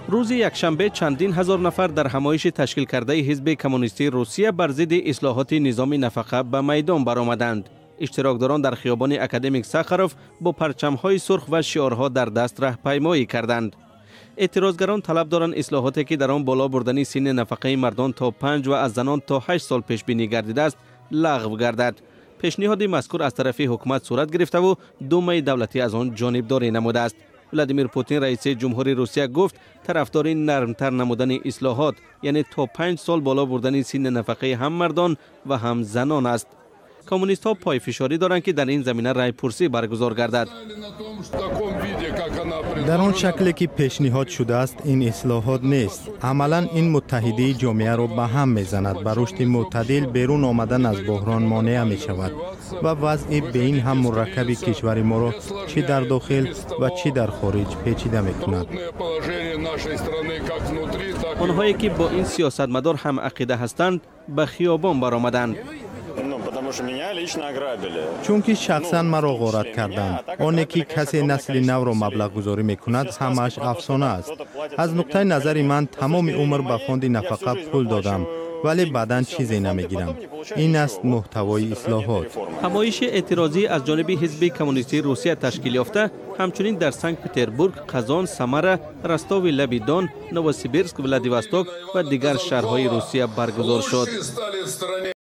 Рӯзи якшанбе чандин ҳазор нафар дар ҳамоиши ташкил кардаи Ҳизби коммунистии Русия бар зидди ислоҳоти низоми нафақа ба майдон баромаданд. Иштирокдорон дар хиёбони Академик Сахаров бо парчамҳои сурх ва шиорҳо дар даст раҳпаймоӣ карданд. Эътирозгарон талаб доранд, ислоҳоте ки дар он боло бурдани синни нафақаи мардон то 5 ва аз занон то 8 сол пешбинӣ гардидааст, лағв гардад. Пешниҳоди мазкур аз тарафи ҳукумат сурат гирифтаву Думаи давлатӣ аз он ҷонибдорӣ намудааст. Владимир Путин, раиси ҷумҳури Русия, гуфт, тарафдори нармтар намудани ислоҳот, яъне то 5 сол боло бурдани синни нафақаи ҳам мардон ва ҳам занон аст. Коммунистҳо пойфишорӣ доранд, ки дар ин замина райпурсӣ баргузор гардад. Дар он шакле ки пешниҳод шудааст, ин ислоҳот нест. Амалан ин муттаҳидии ҷомеаро ба ҳам мезанад, ба рушди мӯътадил, берун омадан аз буҳрон монеа мешавад ва вазъи бе ин ҳам мураккаби кишвари моро чӣ дар дохил ва чӣ дар хориҷ печида мекунад. Онҳое ки бо ин сиёсатмадор ҳам ақида ҳастанд, ба хиёбон баромаданд. Чунки шахсан маро ғорат карданд. Оне ки касе насли навро маблағгузорӣ мекунад, ҳамааш афсона аст. Аз нуқтаи назари ман, тамоми умр ба фонди нафақа пул додам, вале баъдан чизе намегирам. Ин аст муҳтавои ислоҳот. Ҳамоиши эътирозӣ аз ҷониби Ҳизби коммунистии Русия ташкил ёфта ҳамчунин дар Санкт Петербург, Қазон, Самара, Ростови лаби Дон, Новосибирск, Владивосток ва дигар шаҳрҳои Русия баргузор шуд.